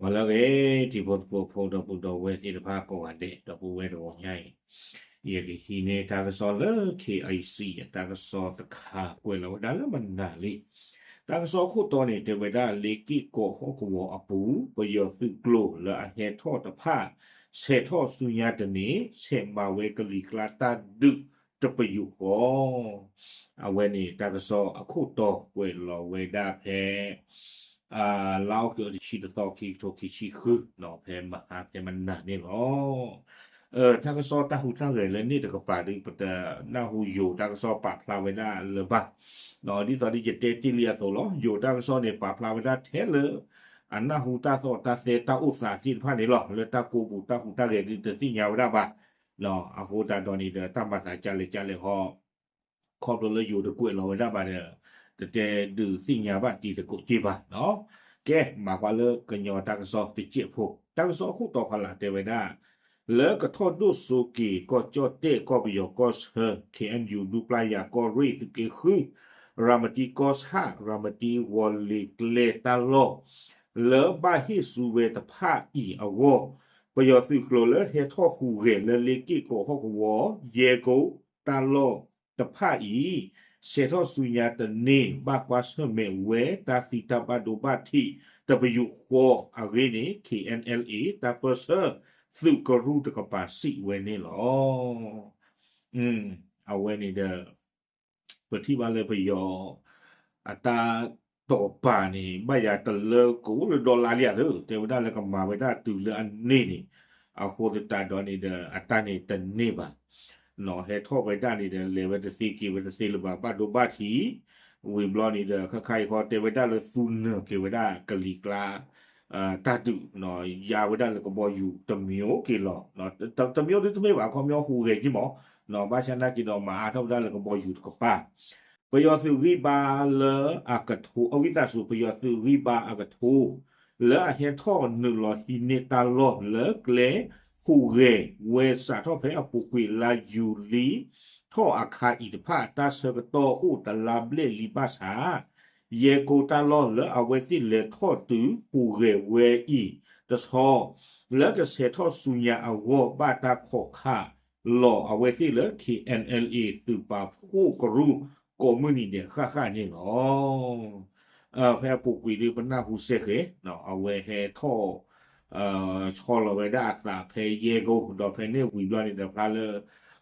ဂီၤလၢအဂ့ၤ တံၤဖိသကိးဖိ ဒီပုၢ်ဒီဝဲၢ်သ့ၣ်တဖၣ်ကိးဂၤဒဲး ဒီပုၢ်ဝဲၢ်တဂီၤညါအံၤ, ယကဟံးန့ၢ်တၢ်ကစီၣ်လၢ KIC အတၢ်ကစီၣ်တခါကွဲးလီၤဝဲဒၣ်လၢမနၤလံ. တၢ်ကစီၣ်ခိၣ်တီန့ၣ် တဲဝဲဒၣ်လ့က့ၣ်ကီးဟီၣ်ကဝီၤအပူၤ ပယီၤသုးကျိၤလၢအဟဲထီၣ်တဖၣ် ဆဲးထီၣ်ဆူညါတန့ၢ် ဆဲးမၤဝဲကလံၤကျါတၢ်ဒုးတပယူာ်ဃီ အဝဲန့ၣ် တၢ်ကစီၣ်အခိၣ်တီကွဲးလီၤဝဲဒၣ်ဖဲ လါအီကူးတဆံတသီ ခံကထိခံဆံဃု ဖဲမဟါဖဲမနၤန့ၣ်လီၤ. တၢ်ကစီၣ်တၢ်ဟူးတၢ်ဂဲၤလၢန့ၣ်တကပၤဒီး ပတနၢ်ဟူယိၤတၢ်ကစီၣ်ပာ်ဖျါဝဲဒၣ်လၢၤဘၣ်. ဒ်သိးဒီးယတဲတ့ၢ်လံအသိးလီၤ. ယိၤတၢ်ကစီၣ်န့ၣ် ပာ်ဖျါဝဲဒၣ်ထဲလၢ အနၢ်ဟူတၢ်သီၣ်တၢ်သဲတၢ်အိၣ်သးသ့ၣ်တဖၣ်န့ၣ်လီၤ. လၢတၢ်ကိးပူၤတၢ်ဟူးတၢ်ဂဲၤဒုးတသ့ၣ်ညါဝဲဒၣ်ဘၣ်. အဃိသတးဒီးန့ၣ်ဒီး တၢ်မၤသးကလဲၣ်ကလဲၣ်ဟီ ခီဖျိလၢယိၤတကွဲးလီၤဝဲဒၣ်ဘၣ်ဒီး တတဲဒုးသ့ၣ်ညါဘၣ်တံၤသကိးက့ဘၣ်နီၤ. ကဲ မၤကွၢ်လၢကညီတၢ်ကစီၣ်တစဲးဖိ တၢ်ကစီၣ်အခိၣ်တီဖးလၢ်တဲဝဲဒၣ် လၢကထီၣ်ဒိၣ်စိက့ၤ ကီၢ်ကၠီၣ်တဲၣ် ကီၢ်ပယီၤကီၢ်ဆၢ ခ့ၣ်အဲၣ်ယူၣ် ဒူပျၢ်ယၤ ကီၢ်ရ့ၣ် သုးက့ဃု ရၤမတံကီၢ်ဆၣ် ရၤမတံဝီၤလ့ၤကျဲတၢ်လီၢ် လၢဘၣ်ဟ့ၣ်ဆူဝဲတဖၣ်အံၤအဂီၢ် ပယီၤသုးကျိၤလၢဟဲထီၣ်ဟူးဂဲၤလၢလ့က့ၣ်ကီးဟီၣ်ကဝီၤ ယဲၢ်ကိတၢ်လီၢ်တဖၣ်အံၤ ဆဲးထီၣ်ဆူညါတန့ၢ် ဘၣ်ကွၢ်ဆၢၣ်မဲာ်ဝဲ တၢ်သံတၢ်ဘၣ်ဒိဘၣ်ထံးတပယူာ်ဃီအဂ့ၢ်န့ၣ် ခ့ၣ်အဲၣ်အဲၣ်လ်အ့ တၢ်ပၢၢ်ဆၢသုးကရူၢ်တကပၤစံးဝဲန့ၣ်လီၤ. အဝဲန့ၣ်ဒီး ပထံၣ်ဘၣ်လၢပယီၤ အတၢ်တိာ်ပာ်န့ၣ် ဘၣ်ယၤတလၢကအိၣ်လၢဒီလါလံဧါသၢ တဲဝဲဒၣ်လၢကမၤဝဲဒၣ်တုၤလၢအန့ၢ်န့ၣ် အဃိသတးဒီးန့ၣ်ဒီး အတၢ်န့ၣ်တန့ၢ်ဘၣ် နီၤ ဟဲထီၣ်ဝဲဒၣ်န့ၣ်ဒီး လဲၤဝဲတသ့က့ၤဝဲတသ့လၢၤဘၣ် ဘၣ်ဒိဘၣ်ထံး ဝံၤဘျီန့ၣ်ဒီး ခါခါအံၤဃီတဲဝဲဒၣ်လၢသူနၢၤက့ၤဝဲဒၣ်ကလံၤကျါ တၢ်ဒုး ယါဝဲဒၣ်လၢကဘီယူၤတမံၤအိၣ်က့ၤလီၤ. တမံၤအိၣ်ဒ်တမ့ၢ်ဘၣ် ခီပညီဟူးဂဲၤက့ၤမး ဘၣ်ဆၣ်နာ်က့ၤဒီးမၤအါထီၣ်ဝဲဒၣ်လၢကဘီယူၤတကပၤ ပယီၤသုးဂံၢ်ဘါလၢအကထိ အဝံသးစူၤ ပယီၤသုးဂံၢ်ဘါအကထိ လၢအဟဲထီၣ်နုာ်လီၤဟံးန့ၢ်တၢ်လီၢ်လၢကျဲဟူးဂဲၤဝဲစးထီၣ်ဖဲအပူၤကွံာ်လါယူၤလံထီၣ်အခါအံၤတဖၣ် တၢ်ဆၢကတီၢ်အိၣ်တလါဘျဲၣ်လံဘၣ်ဆၣ် ယဲၢ်ကိတၢ်လီၢ်လၢအဝဲသ့ၣ်လဲၤထီၣ်တုၤဟူးဂဲၤဝဲအံၤတဆီ လၢကဆဲးထီၣ်ဆူညါအဂီၢ် ဘၣ်တၢ်ခိးခးလီၤအဝဲသ့ၣ်လၢ ခ့ၣ်အဲၣ်အဲၣ်လ်အ့ သုးပာ်ဖှိၣ်ကရူၢ် ကိးမုၢ်နံၤဒဲးဃၣ်ဃၣ်န့ၣ်လီၤ. ဖဲအပူၤကွံာ်ဒ်ပနၢ်ဟူစ့ၢ်ကီး အဝဲဟဲထီၣ် ဆီလီၤဝဲဒၣ်အသးဖဲယဲၢ်ကိ ဒီးဖဲန့ၣ်ဝံၤဘျီန့ၣ်ဒီး ဖျါလၢ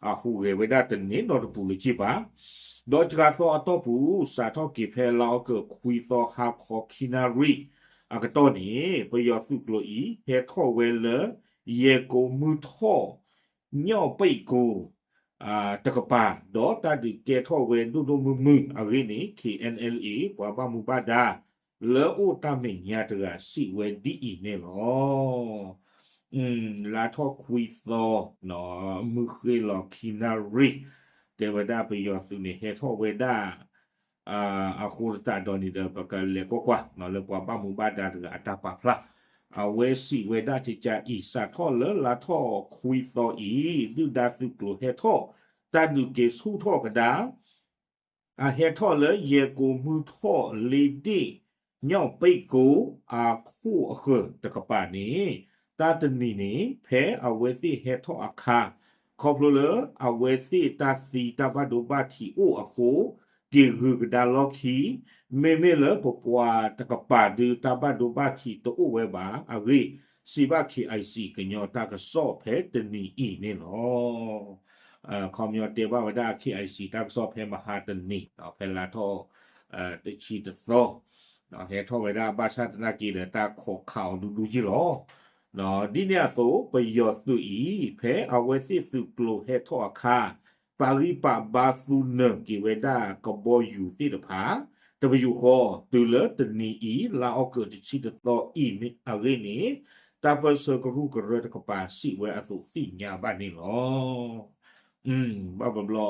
အဟူးဂဲၤဝဲဒၣ်တန့ၢ်နီတပူၤလၢၤဘၣ်. ဒီးစှၤသီအတီၢ်ပူၤ စးထီၣ်က့ၤဖဲလါအီကူးခွံသီဟါခီခံနၣ်ရံၣ်အကတီၢ်န့ၣ် ပယီၤသုးကျိၤအံၤ ဟဲထီၣ်ဝဲလၢ ယဲၢ်ကိမုၢ်ထီၣ် ညီၣ်ပိတ်ကိ တကပၤ ဒီးတၢ်ဒုးကဲထီၣ်ဝဲဒိၣ်ဒိၣ်မုၢ်မုၢ်အဂ့ၢ်န့ၣ် ခ့ၣ်အဲၣ်အဲၣ်လ်အ့ ပှၤဘၣ်မူဘၣ်ဒါ လၢအိၣ်တၢ်မဲာ်ညါတဂၤစံးဝဲဒ်အံၤန့ၣ်လီၤ. လါထီၣ်ခွံသီ မုၢ်ဃ့လီၤခံနၣ်ရံၣ် တဲဝဲဒၣ်ပယီၤသုးန့ၣ် ဟဲထီၣ်ဝဲဒၣ် အဃိသတးဒီးန့ၣ်ဒီး ပကလဲၤကွၢ်ကွၢ် လၢပှၤဘၣ်မူဘၣ်ဒါတဂၤအတၢ်ပာ်ဖျါ အဝဲစံးဝဲဒၣ်ကကးအံၤ စးထီၣ်လၢလါထီၣ်ခွံသီအံၤ ဒုၣ်ဒါသုးကျိၤဟဲထီၣ် တၢ်ဒုးက့ၤဆူၣ်ထီၣ်ကဒါ အဟဲထီၣ်လၢယဲၢ်ကိမုၢ်ထီၣ်လ့ဒ့ၣ် ညီၣ်ပိတ်ကိ အခိၣ်အဃၢၤတကပၤန့ၣ် တၢ်တနံၤန့ၣ် ဖဲအဝဲသ့ၣ်ဟဲထီၣ်အခါ ခီဖျိလၢအဝဲသ့ၣ်တၢ်သံတၢ်ဘၣ်ဒိဘၣ်ထံးအိၣ်အဃိ က့ၤဂုၤကဒါလီၢ်ခံ မ့မ့ၢ်လၢပပှၤတကပၤဒုးတၢ်ဘၣ်ဒိဘၣ်ထံးတအိၣ်ဝဲဘၣ်အဂ့ၢ် စံးဘၣ် ခ့ၣ်အဲၣ်အံၣ်စံၣ် ကညီတၢ်ကစီၣ်ဖဲတနံၤအံၤန့ၣ်လီၤ. ခီပညီတဲဘၣ်ဝဲဒၣ် ခ့ၣ်အဲၣ်အံၣ်စံၣ် တၢ်ကစီၣ်ဖဲမဟါတနံၤ ဖဲလါထီၣ် တဆံတသီ ဟဲထီၣ်ဝဲဒၣ်ဘၣ်ဆၣ်သနာ်က့ဒီး တၢ်ခိးခးအီၤဒူဒူယ့ၢ်လီၤ. ဒ်န့ၣ်အသိး ပယီၤသုးအံၤ ဖဲအဝဲသ့ၣ်သုးကျိၤဟဲထီၣ်အခါ ပာ်ဂံၢ်ပာ်ဘါသူနၢၤက့ၤဝဲဒၣ်ကဘီယူၤသ့ၣ်တဖၣ် တပယူာ်ဃီ တုၤလၢတနံၤအံၤ လါအီကူးတဆံတသီအံၤအဂ့ၢ်န့ၣ် တၢ်ပၢၢ်ဆၢကရူၢ်ကရၢတကပၤစံးဝဲအသိးသ့ၣ်ညါဘၣ်န့ၣ်လီၤ. ဘၣ်ဘျီဘျီ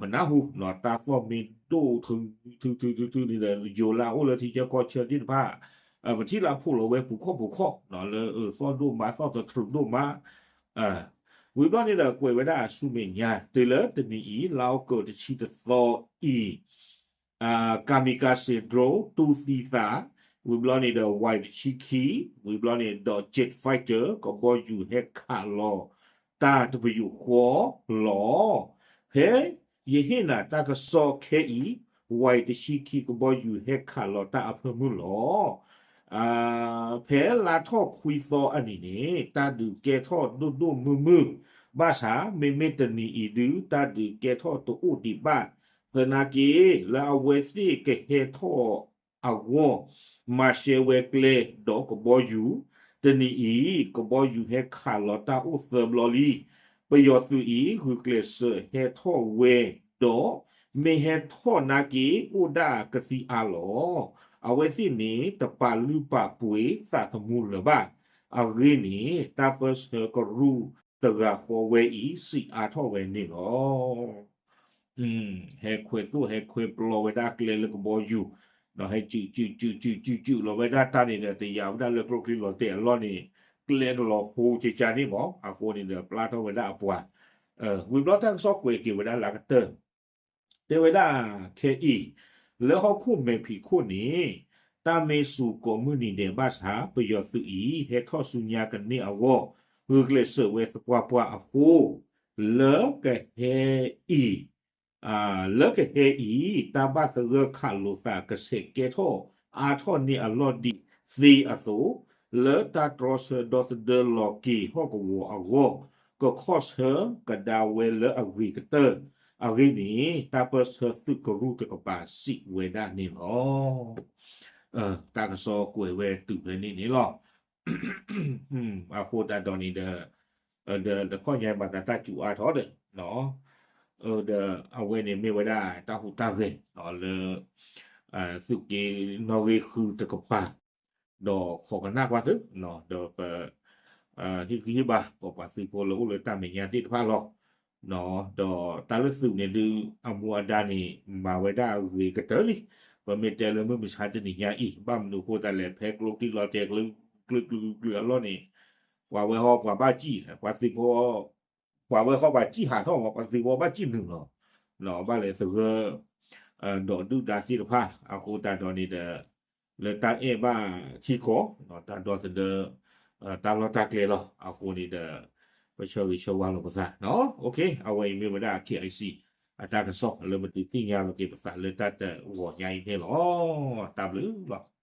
ပနၢ်ဟူ တၢ်သီၣ်မ့ၢ်ဒိၣ်ထုထုထုန့ၣ်ဒီး ယိၤလၢအအိၣ်လၢထံဆၢကီၢ်ဆၢသ့ၣ်တဖၣ် ပထံၣ်လၢအဖိးလီၤဝဲပူၤခီၣ်ပူၤခီၣ် လၢသီၣ်ဒိၣ်မး သီၣ်သထြူးဒိၣ်မး ဝံၤဘျီန့ၣ်ဒီး ကွဲးဝဲဒၣ်ဆူမဲာ်ညါ တုၤလၢတနံၤအံၤ လါအီကူးတဆံတသီအံၤ kamikaze drone တူၢ်သံသး ဝံၤဘျီန့ၣ်ဒီး Y တဆံခံ, ဝံၤဘျီန့ၣ်ဒီး Jet Fighter ကဘီယူၤဟဲခးလီၤတၢ်တပယူာ်ဃီလီၤ. ဖဲယဟ့ၣ်နၤတၢ်ကစီၣ်ခဲအံၤ, Y တဆံခံကဘီယူၤဟဲခးလီၤတၢ်အဖၢမုၢ်လီၤ. ဖဲလါထီၣ်ခွံသီအနံၤန့ၣ် တၢ်ဒုးကဲထီၣ်ဒိၣ်ဒိၣ်မုၢ်မုၢ်, ဘၣ်ဆၣ် မ့မ့ၢ်တနံၤအံၤဒုး တၢ်ဒုးကဲထီၣ်တအိၣ်ဒံးဘၣ်, သနာ်က့ လၢအဝဲသ့ၣ်ကဟဲထီၣ်အဂီၢ်, မၤရှဲဝဲကျဲဒီးကဘီယူၤ, တနံၤအံၤ ကဘီယူၤဟဲခးလီၤတၢ်အိၣ်သၢဘျီလံ. ပယီၤသုးအံၤ ဂုာ်ကျဲးစၢးဟဲထီၣ်ဝဲဒီး မ့ၢ်ဟဲထီၣ်နာ်က့ အိၣ်ဒၣ်ကသံအါလီၤ. အဝဲသ့ၣ်န့ၣ် တပာ်လုၢ်ပာ်ပှ့ၤသးသမူလၢၤဘၣ်. အဂ့ၢ်န့ၣ် တၢ်ပၢဆှၢကရူၢ်တဂၤဃီဝဲအံၤ စံးအါထီၣ်ဝဲန့ၣ်လီၤ. ဟဲခွဲးသိၣ်ဟဲခွဲးပျီဝဲဒၣ်ကျဲလၢကဘီယူၤ, ဒီးဟဲစုးစုးစုးစုးစုးစုးလီၤဝဲဒၣ်တၢ်န့ၣ်ဒီး တယာ်ဝဲဒၣ်လၢကျိချံလီၤတဲာ်အလီၢ်န့ၣ် ကျဲတလီၤဟိကကန့ၣ်မး, အဃိန့ၣ်ဒီးပျၢ်ထီၣ်ဝဲဒၣ်အပှၤ, ဝံၤဘျီတၢ်ကစီၣ်ကွဲးက့ၤဝဲဒၣ်လၢအကတၢၢ် တဲဝဲဒၣ်ခဲအံၤ, လၢဟီၣ်ခိၣ်မဲာ်ဖံးခိၣ်န့ၣ် တၢ်မ့ၢ်စူၤကိးမုၢ်နံၤဒဲးဘၣ်ဆၣ် ပယီၤသုးအံၤ ဟဲထီၣ်ဆူညါကန့ၢ်အဂီၢ် ဂုာ်ကျဲးစၢးဝဲသပှၢ်ပှၢ်အဃိ, လၢကဟဲအံၤ လၢကဟဲအံၤ တၢ်ဘၣ်သဂၢၢ်ခးလိာ်သးကဆဲးကဲထီၣ်အါထီၣ်န့ၢ်အလီၢ်ဒံးသ့အသိး, လၢတၢ်တြီဆၢဒီသဒၢလီၤက့ၤဟီၣ်ကဝီၤအဂီၢ် ကခီၣ်ဆၢကဒါဝဲလၢအဂ့ၤကတၢၢ်, အဂ့ၢ်န့ၣ် တၢ်ပၢဆှၢသုးကရူၢ်တကပၤစံးဝဲဒၣ်န့ၣ်လီၤ. တၢ်ကစီၣ်ကွဲးဝဲတုၤဖဲန့ၣ်န့ၣ်လီၤ. အဃိသတးဒီးန့ၣ်ဒီး ဒီးတခီညါဘၣ်သးတၢ်စူၤအါထီၣ်ဒီး ဒီးအဝဲန့ၣ်မ့ၢ်ဝဲဒၣ်တၢ်ဟူးတၢ်ဂဲၤလၢ သုးက့နီၣ်ဂံၢ်ဃုတကပၤ, ဒီးခိးကနၣ်ကွၢ်သု, ဒီးပ ဟ့ၣ်ဂံၢ်ဟ့ၣ်ဘါ ပပှၤသုးဖိလၢအိၣ်လၢတၢ်မဲာ်ညါသ့ၣ်တဖၣ်လီၤ. ဒီးတၢ်လၢသုးန့ၣ်ဒုး အမူအဒါန့ၣ် မၤဝဲဒၣ်အဂ့ၤကတၢၢ်လံ. ပမ့ၢ်တဲလၢမုၢ်မဆါတနံၤညါအံၤ ဘၣ်မနုၤအဃိသတးလဲၣ် ဖဲကျိချံလီၤတဲာ်ကျုာ်ကျုာ်ကျုာ်အလီၢ်န့ၣ် ပှၤဝဲဟီပှၤဘၣ်စံၣ် ပှၤသုးဖိ ပှၤဝဲဟီပှၤစံၣ်ဟးထီၣ်မး ပှၤသုးဖိဘၣ်စံၣ်နုာ်လီၤ. ဘၣ်လဲၤသဂၢၢ် ဒီးဒုၣ်ဒါသ့ၣ်တဖၣ် အဃိသတးဒီးန့ၣ်ဒီး လၢတၢ်အဲၣ်ဘၣ်ထံကီၢ် တၢ်ဒီသဒၢ တၢ်လီၢ်တၢ်ကျဲလီၤ. အဃိန့ၣ်ဒီး ပဆၢဂ့ၤဆၢဝါလိာ်ပသး, အဝဲအံၤမ့ၢ်ဝဲဒၣ် K I C အတၢ်ကစီၣ်လၢပတုၤသ့ၣ်ညါလီၤက့ၤပသးလၢတၢ်တဂီၤညါအံၤန့ၣ်လီၤ. တၢ်ဘျုးလီၤ.